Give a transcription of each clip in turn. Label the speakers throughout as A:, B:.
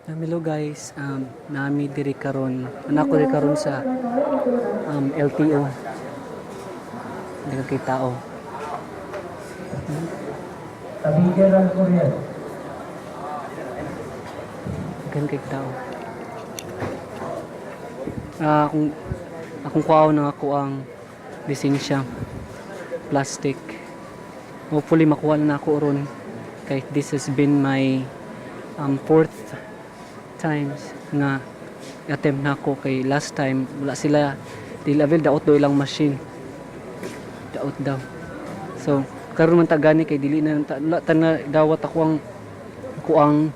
A: Hello guys, nami diri karon. Ana ko diri karon sa LTO. Hindi kay tao.
B: Tabigyan Courier.
A: Daghan kay tao. Ah, kung akong kuhaon na ako ang lisensya plastic. Hopefully makuha na ako ron. Kay this has been my fourth times nga attempt na ako, kay last time wala sila, di level, daot daw ilang machine, daot daw. So karon man ta gani kay dili na ta, wala ta na dawat ako ang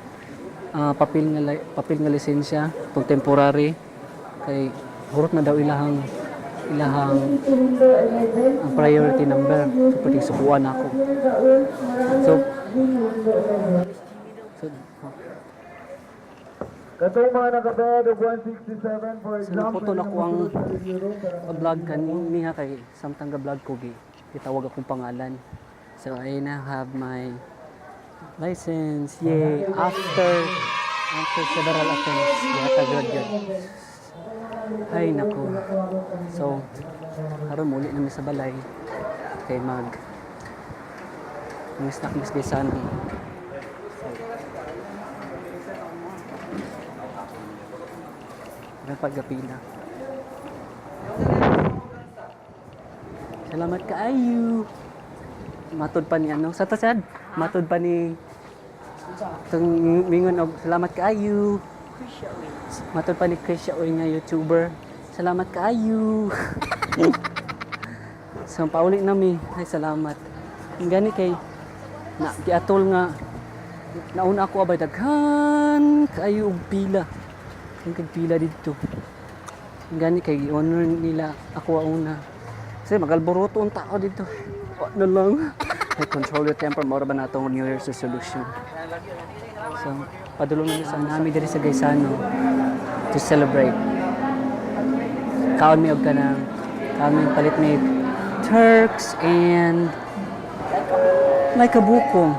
A: papel nga lisensya tong temporary kay hurot na daw ilahang ang priority number. So pwede sukuan ako. So
B: Katong mga nakabayad og 167 for
A: So,
B: example.
A: naputol ako ang vlog kaniha kay samtang ga vlog ko, gi gitawag akong pangalan. So I now have my license. Yay! After several attempts, gihatag ra gyud. Ay nako. So karon muli nami sa balay kay mag snack mas bisan. So, pagkapila. Salamat kaayo. Matod pa ni ano, sa tasad. Matod pa ni itong mingon og salamat kaayo. Matod pa ni Krisha Uy nga YouTuber. Salamat kaayo. So pauli nami. Ay, salamat. Ang gani kay na giatol nga nauna ako, abay daghan kaayo og pila. Ang kag pila dito. Ang gani kay honor nila ako una. Kasi magalboroto ang tao dito. Wa na lang. Hey, control your temper. Mora ba na itong New Year's resolution? So, padulong na sa nami diri sa Gaisano to celebrate. Kaon mi og kanang kaon mi, palit mi Turks and like a buko.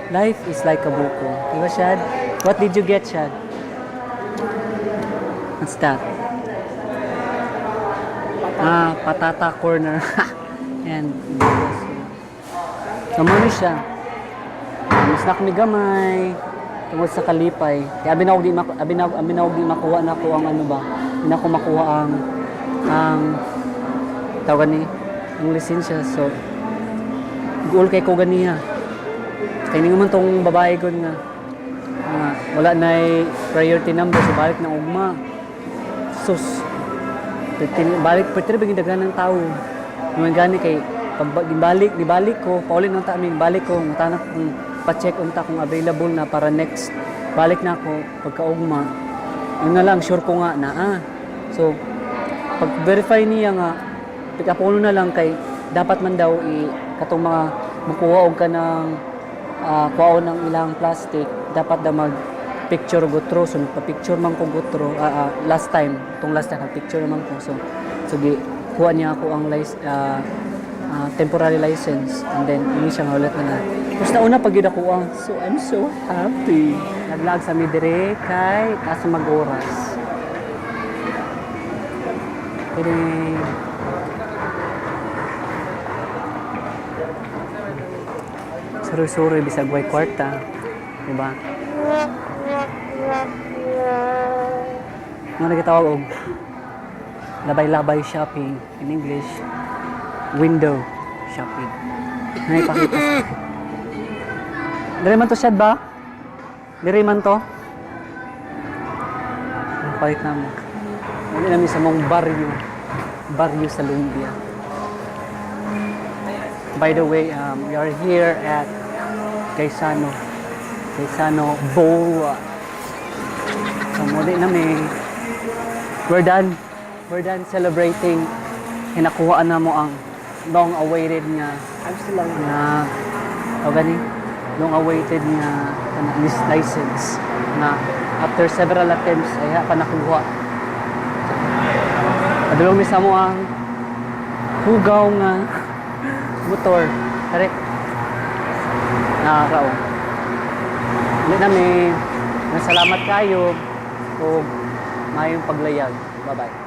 A: Life is like a buko. Di ba, Shad? What did you get, Shad? What's that? Ah, patata corner. And so, mo siya. Snack mi gamay tungod sa kalipay. Kaya abi na og di makuha na ko ang ano ba? Di na ko makuha ang tawag ni ang lisensya. So guol kay ko ganiha. Kay ningon man tong babae ko nga wala na priority number, so balik na ugma. Sus. Balik pwede rin daghan ng tao. Mga gani kay pag balik, dibalik ko, pauli nang ta balik ko, mutanak kung pa-check unta kung available na para next balik na ako pagkaugma. Yun na lang sure ko nga na ah. So pag verify niya nga pick up na lang kay dapat man daw i katong mga mukuha og kanang kuhaon ng ilang plastic, dapat daw mag picture gutro. So nagpa-picture man ko gutro, last time, tong last time nagpicture naman ko. So gi kuha niya ako ang temporary license and then ini siya nga ulit na tapos nauna pag yun ako ang, so I'm so happy. Naglag sa mi dire kay kaso mag-oras. Pwede suroy-suroy bisag way kwarta, di ba? Nga nagitawag og labay-labay shopping, in English, window shopping. Nay pakita sa. Dire man to, Shad, ba? Dire man to? Ang palit na mo. Muli namin sa mong baryo. Baryo sa Lumbia. By the way, we are here at Gaisano. Gaisano Bowl. So, muli namin. We're done. We're done celebrating. Hinakuhaan na mo ang long-awaited nga
C: I'm still on.
A: Nga o gani long awaited nga kana, this license na after several attempts ay pa nakuha. Padulong mi sa mo ang hugaw nga motor. Tari. Nakakao. Uli nami. Salamat kayo ug maayong paglayag. Bye-bye.